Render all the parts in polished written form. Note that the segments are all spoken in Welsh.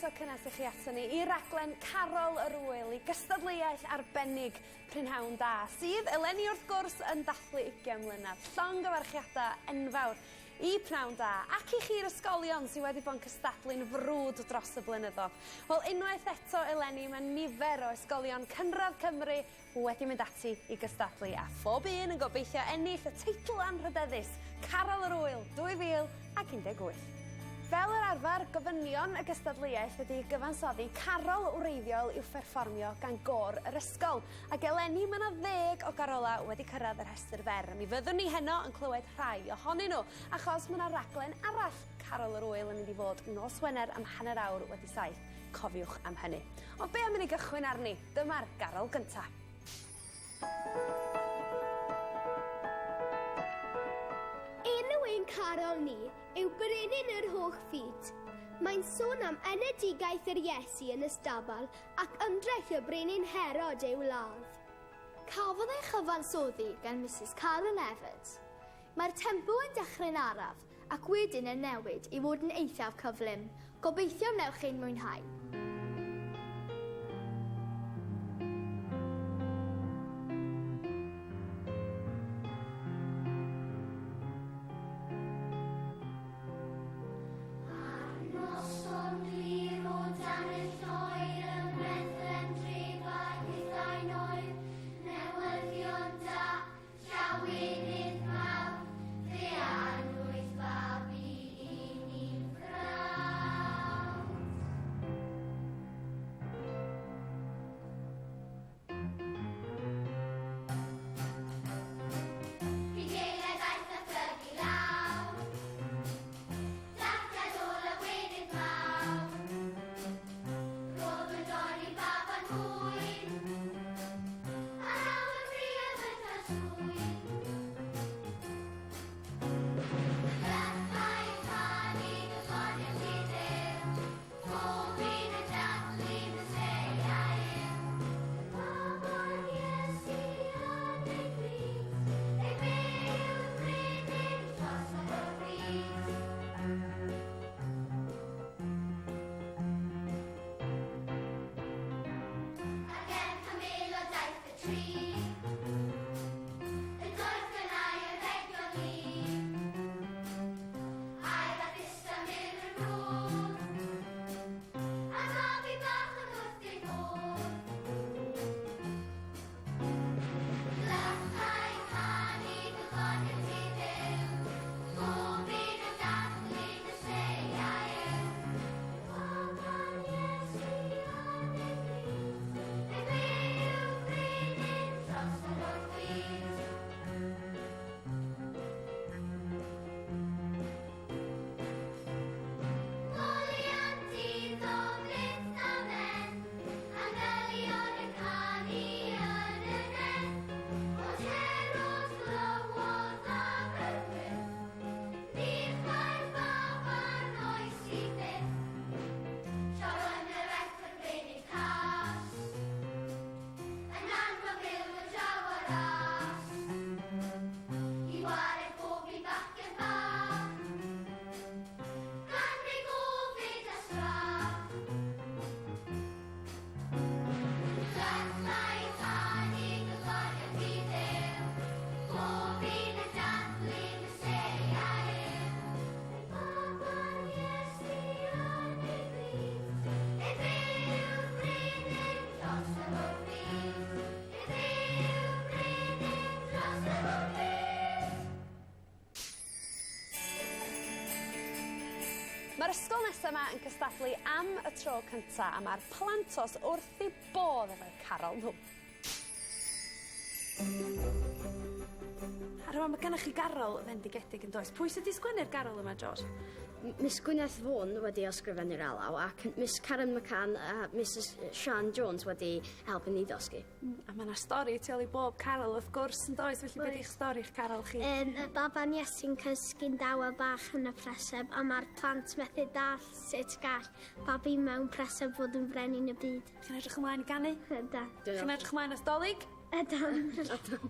croeso cynnes i chi ato ni i raglen Carol yr Ŵyl, i gystadleuaeth arbennig Prynhawn Da, sydd eleni wrth gwrs yn dathlu 20 mlynedd. Llongyfarchiadau enfawr i Pnawn Da ac i chi'r ysgolion sydd wedi bod yn cystadlu'n frwd dros y blynyddoedd. Wel, unwaith eto eleni mae nifer o ysgolion cynradd Cymru wedi mynd ati i gystadlu a phob un yn gobeithio ennill y teitl anrhydeddus Carol yr Ŵyl 2018. Fel yr arfer, gofynion y gystadleuaeth ydy gyfansoddi carol wreiddiol i'w pherfformio gan gôr yr ysgol, ac eleni mae 'na ddeg o garolau wedi cyrraedd y rhestr fer. Mi fyddwn ni heno yn clywed rhai ohonyn nhw, achos mae 'na raglen arall Carol yr Ŵyl yn mynd i fod nos Wener am hanner awr wedi saith, cofiwch am hynny. Ond be am i ni gychwyn arni? Dyma'r garol gynta. Enw ein carol ni yw Brenin yr Holl Fyd. Mae'n sôn am enedigaeth yr Iesu yn y stabal ac ymdrech y Brenin Herod i'w ladd. Cafodd ei chyfansoddi gan Misus Karen Evans. Mae'r tempo yn dechrau'n araf ac wedyn yn newid i fod yn eithaf cyflym. Gobeithio wnewch chi'n mwynhau. Ar noson glir o dan y lloer ym Methlehem dref a hithau'n oer, newyddion da, Llawenydd mawr, fe anwyd babi i ni'n frawd. Bugeiliaid aeth a phlygu lawr, Dathliad o lawenydd mawr. Rhoddwyd on i baban fwyd, A lawer briod yn cael swydd. Gallai canu dy foniant i Dduw, Pob un yn dathlu Meseia yw. Baban Iesu yn ei bryd, Efe yw'r brenin dros yr holl fyd. Ac er Camilo daeth y Y doeth yn ail anrhegion lu. Aur a dista mur yn rhwd, A'r babi bach yn wrth ei fodd. Glanhau canu gofynion i Dduw, Pob un yn dathlu Meseia yw. Baban Iesu yn ei bryd, Efe yw'r brenin dros yr holl fyd. Moliant iddo byth amen, Angylion yn canu yn y nen, Ond Herod glywodd am yr wyrth, Ni chwaer baban oes i byth. Draw yn yr Aifft yr brenin cas, Yn anfon byw yn draw ar ras, I wared pob un bachgen bach, Gan greu gofid a strach. Gallai canu gyforion i Dduw, Pob un yn dathlu Meseia yw. Ei baban Iesu yn ei bryd, Efe yw'r brenin dros yr holl fyd. Efe yw'r brenin dros yr holl fyd. Mae'r ysgol nesa 'ma yn cystadlu am y tro cynta a mae'r plantos wrth eu bodd efo'u carol nhw. A rwan ma' gynnoch chi garol fendigedig yn does? Pwy sy 'di sgwennu'r garol yma George? Miss Gwyneth Vaughan wedi ysgrifennu'r alaw ac Miss Karen McCann a Mrs Sian Jones wedi helpu ni ddysgu. A ma' 'na stori tu ôl i bob carol wrth gwrs yndoes felly be' 'di'ch stori 'ych carol chi? Yym y baban Iesu'n cysgu'n dawel bach yn y preseb a ma'r plant methu dallt sut gall babi mewn preseb fod yn frenin y byd. Chi'n edrych ymlaen i ganu? Ydan. Chi'n edrych ymlaen at 'Dolig? Ydan. Ydan.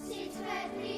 Sut fedri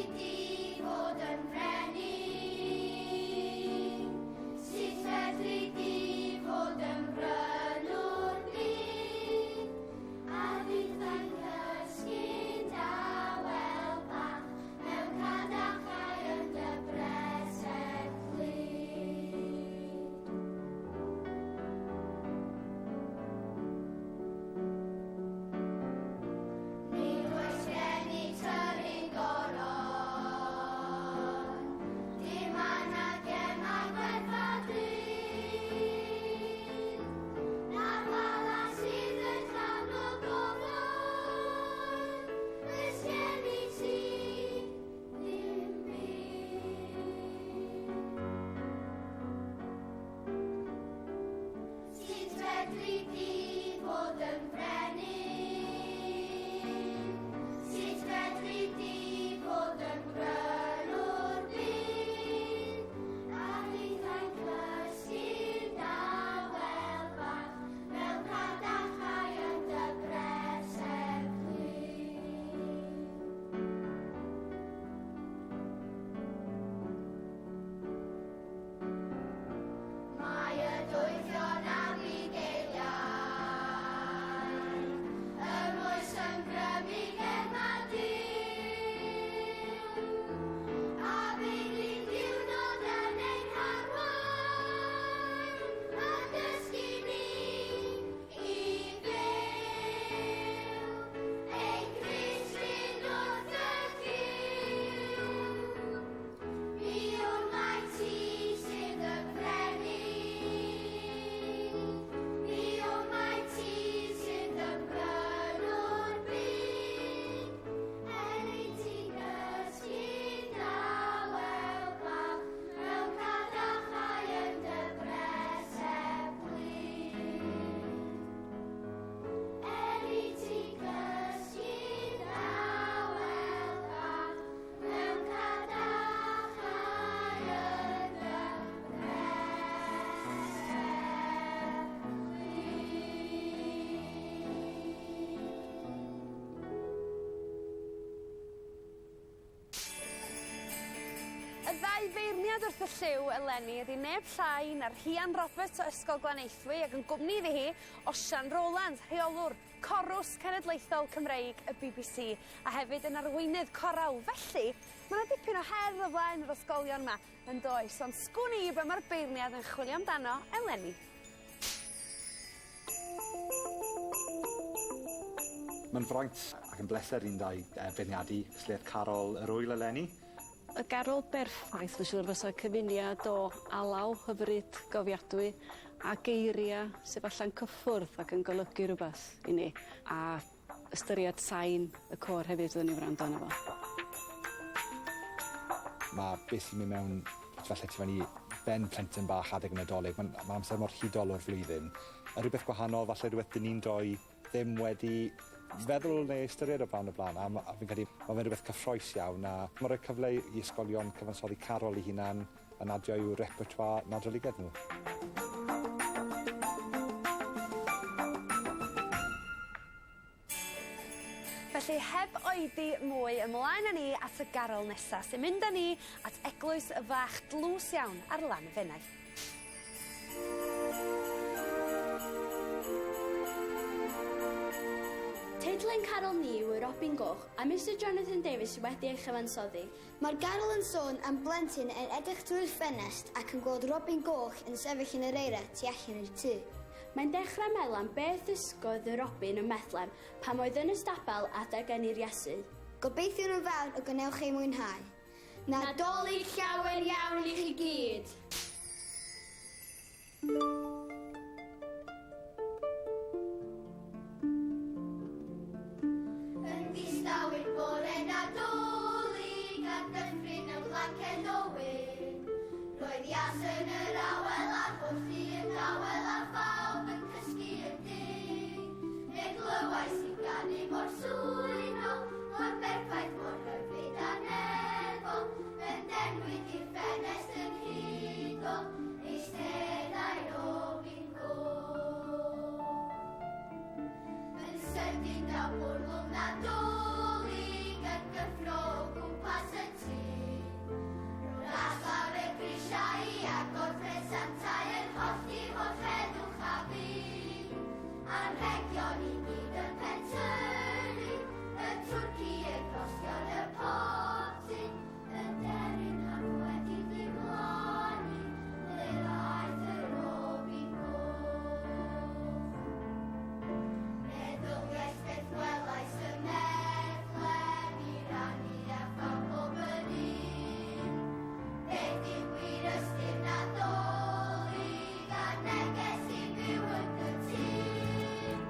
feirniad wrth y llyw eleni ydi neb llai na Rhian Roberts o Ysgol Glanaethwy ac yn gwmni iddi hi Osian Rowlands, rheolwr Corws Cenedlaethol Cymreig y BBC a hefyd yn arweinydd corawl. Felly, ma' 'na dipyn o her o flaen yr ysgolion 'ma yn does, ond sgwn i be' ma'r beirniad yn chwilio amdano eleni. Mae'n fraint ac yn bleser i'n dau beirniadu cystadleuaeth Carol yr Ŵyl eleni. Y garol berffaith dwi'n siŵr fysa cyfuniad o alaw hyfryd gofiadwy a geiria sy falla'n cyffwrdd ac yn golygu rwbath i ni a ystyried sain y côr hefyd fyddwn ni'n wrando arno fo. Ma' beth sy'n myn' mewn falle tu fewn i ben plentyn bach adeg y Nadolig ma'n ma' amser mor hudol o'r flwyddyn. A rwbeth gwahanol falle rwbeth 'dyn ni'n doi ddim wedi feddwl neu ystyried o blaen o blaen a ma' a fi'n credu ma' fe'n rwbeth cyffrous iawn a ma' roi cyfle i i ysgolion cyfansoddi carol 'u hunan yn adio i'w repertoire Nadoligedd nhw. Felly heb oedi mwy ymlaen â ni at y garol nesa sy'n mynd â ni at eglwys fach dlws iawn ar lan y Fenai. Teitl ein carol ni yw Y Robin Goch a Mister Jonathan Davies sydd wedi ei chyfansoddi. Mae'r garol yn sôn am blentyn yn edrych drwy'r ffenest ac yn gweld robin goch yn sefyll yn yr eira tu allan i'r tŷ. Mae'n dechrau meddwl am beth ddysgodd y robin ym Methlehem pan oedd yn y stabal adeg geni'r Iesu. Gobeithiwn yn fawr y gwnewch ei mwynhau. Nadolig Llawen iawn i chi gyd! Yn ddistaw i'r bore Nadolig a'r dyffryn mewn blanced o wyn. Roedd ias yn yr awel a'r holl dŷ yn dawel a phawb yn cysgu yn ddig. Fe glywais i ganu mor swynol, mor berffaith, mor hyfryd a nefol. Fe'm denwyd i'r ffenest yn hudol, eisteddai Robin Goch. Yn sydyn daw bwrlwm Nadolig yn gyffro o gwmpas y tŷ. Ras lawr y grisiau i agor presantau yn hollti holl heddwch a byd. Anrhegion i gyd yn pentyrru, y twrci yn rhostio yn y popty, y deryn hardd wedi diflannu, ble ddaeth y robin goch? Meddyliais beth welais ym Methlehem i rannu â phawb pob yn un. Beth yw gwir ystyr Nadolig a'r neges i fyw yn gytûn?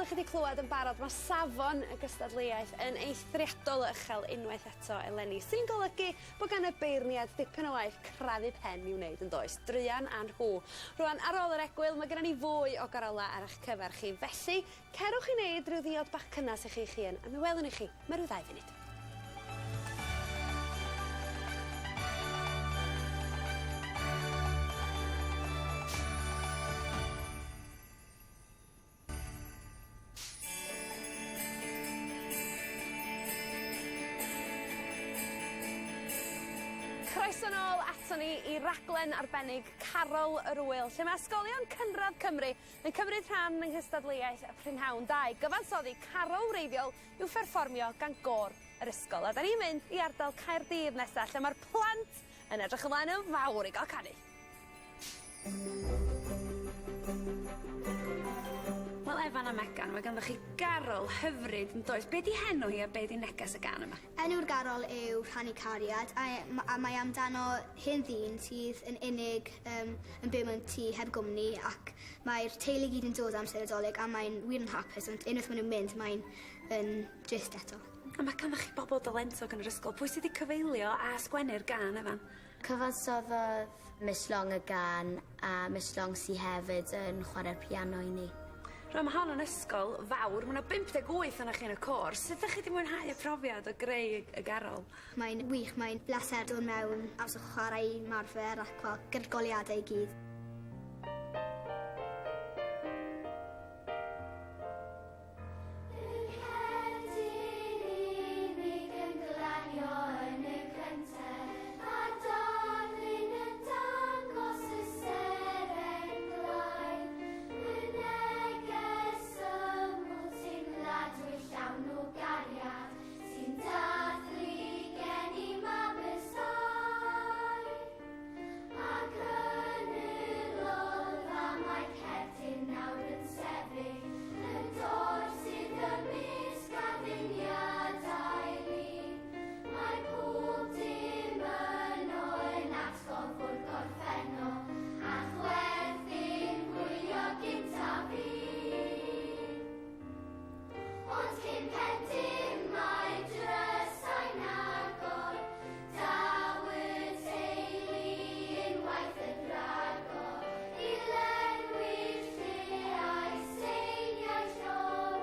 ydych chi wedi clywed yn barod, mae safon y gystadleuaeth yn eithriadol o uchel unwaith eto eleni, sy'n golygu bod gan y beirniad dipyn o waith crafu pen i'w wneud yn does, druan a nhw. Rwan, ar ôl yr egwyl, mae gennym ni fwy o garola ar eich cyfer chi, felly cerwch i wneud rhyw ddiod bach cynnas i chi'ch hun, a mi welwn ni chi mewn rhyw ddau funud. Croeso nôl aton ni i raglen arbennig Carol yr Wyl, lle mae ysgolion cynradd Cymru yn cymryd rhan yng nghystadleuaeth y Prynhawn Da i gyfansoddi carol wreiddiol i'w pherfformio gan gôr yr ysgol. A da ni'n mynd i ardal Caerdydd nesa, lle mae'r plant yn edrych ymlaen yn fawr i gael canu. Wel Efan a Megan, mae ganddoch chi garol hyfryd yn does? Be di henw hi a be di neges y gân yma? Enw'r garol yw Rhannu Cariad a, a mae amdano hen ddyn sydd yn unig um, yn byw mewn tŷ heb gwmni ac mae'r teulu gyd yn dod amser Nadolig a mae'n wir yn hapus ond unwaith maen nhw'n mynd mae'n yn drist eto. A mae ganddoch chi bobl dalentog yn yr ysgol. Pwy sydd wedi cyfeilio a sgwennu'r gân, Efan? Cyfansoddodd Miss Long y gân a Miss Long sy hefyd yn chwarae'r piano i ni. Rwan, mae hon yn ysgol fawr, mae yna 58 ohonoch chi yn y côr. Sut ydych chi wedi mwynhau y profiad o greu y garol? Mae'n wych, mae'n bleser dod mewn amser chwarae i ymarfer ac fel gyda'r goleuadau i gyd. Y cerdyn unig yn glanio yn y cyntedd, a darlun yn dangos y seren glai. Y neges syml teimladwy llawn o gariad, sy'n dathlu geni mab y saer. Ac yn y lolfa mae cerdyn nawr yn sefyll, y dor sydd ymysg adduniadau lu. Mae pob dim yno yn atgof o'r gorffennol, a chwerthin hwylio gynt a fu. Ond cyn pen dim mae drysau'n agor, daw y teulu unwaith yn rhagor, i lenwi'r lle a'i seiniau llon.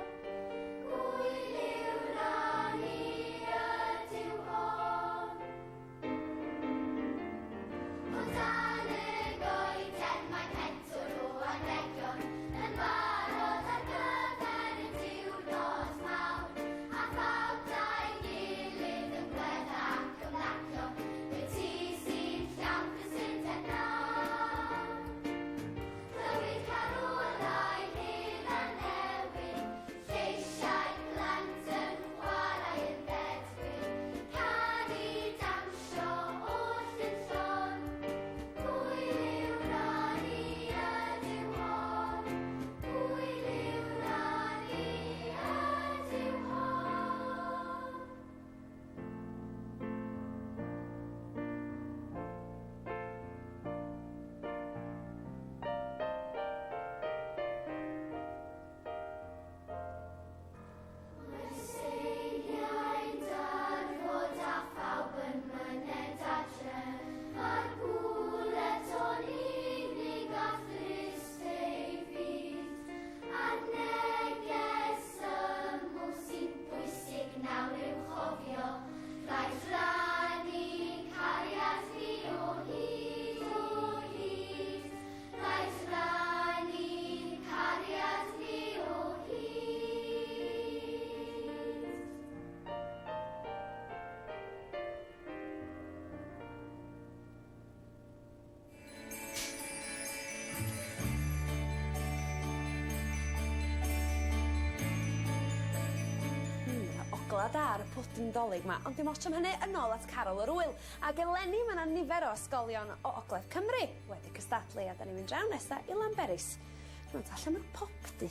Gwyl i'w rannu ydyw hon. O dan y goeden mae pentwr o anrhegion yn barod ar gyfer y diwrnod mawr, a phawb da'i gilydd yn gwedda ac ymlacio, y tŷ sy'n llawn prysurdeb nawr. Clywyd carolau hyn a newydd, lleisiau plant yn chwarae yn ddedwydd, canu dawnsio oll yn llon. Gwyl i'w rannu ydyw hon, gwyl i'w rannu ydyw hon. Mae'r seiniau'n darfod a phawb yn myned adre, a'r gŵr eto'n unig a thrist ei fyd. A'r neges syml sy'n bwysig nawr i'w chofio, rhaid rhannu cariad ni o hyd o hyd. Rhaid rhannu cariad ni o hyd. Ogla da ar y pwdin Dolig 'ma, ond dim ots am hynny, yn ôl at Carol yr Wyl. Ac eleni mae 'na nifer o ysgolion o Ogledd Cymru wedi cystadlu, a da ni'n mynd draw nesa i Lanberis. Rŵan ta, lle ma'r popty?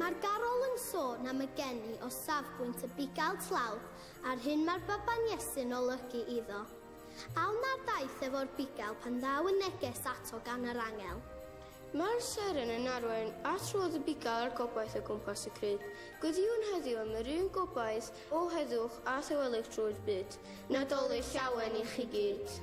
Mae'r garol yn sôn am y geni o safbwynt y bugail tlawd a'r hyn mae'r baban Iesu'n olygu iddo. Awn ar daith efo'r bugail pan ddaw y neges ato gan yr angel. Mae'r seren yn arwain a trodd y bugail a'r gobaith o gwmpas y crud. Gweddïwn heddiw am yr un gobaith o heddwch a thawelwch drwy'r byd. Nadolig llawen i chi gyd.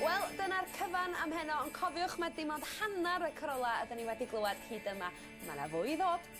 Wel, dyna'r cyfan am heno, ond cofiwch mae dim ond hanner y corola ydyn ni wedi glywed hyd yma. Mae yna fwy i ddod.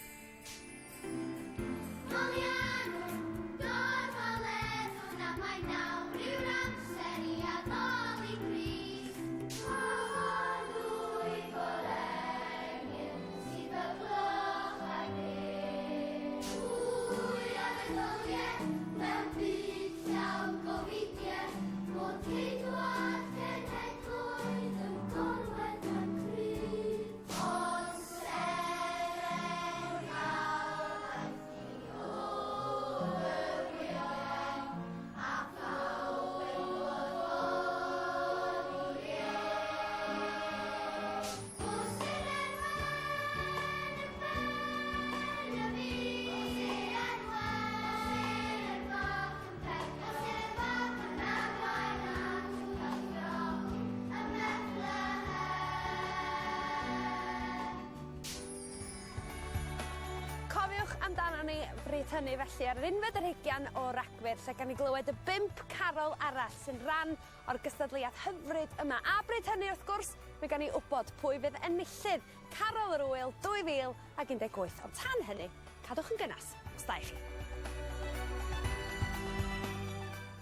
Cofiwch amdano ni bryd hynny felly ar yr unfed ar hugian o Ragfyr lle gan ni glywed y bump carol arall sy'n rhan o'r gystadleuaeth hyfryd yma. A bryd hynny wrth gwrs mi gawn ni wybod pwy fydd enillydd Carol yr Wyl 2018. Ond tan hynny, cadwch yn gynnas, os da i chi.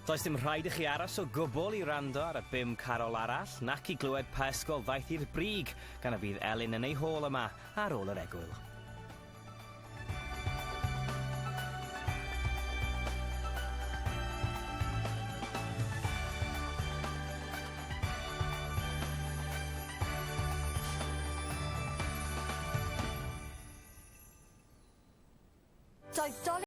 Does dim rhaid i chi aros o gwbl i wrando ar y bum carol arall, nac i glywed pa ysgol ddaeth i'r brig, gan y bydd Elin yn ei hôl yma ar ôl yr egwyl. Doedd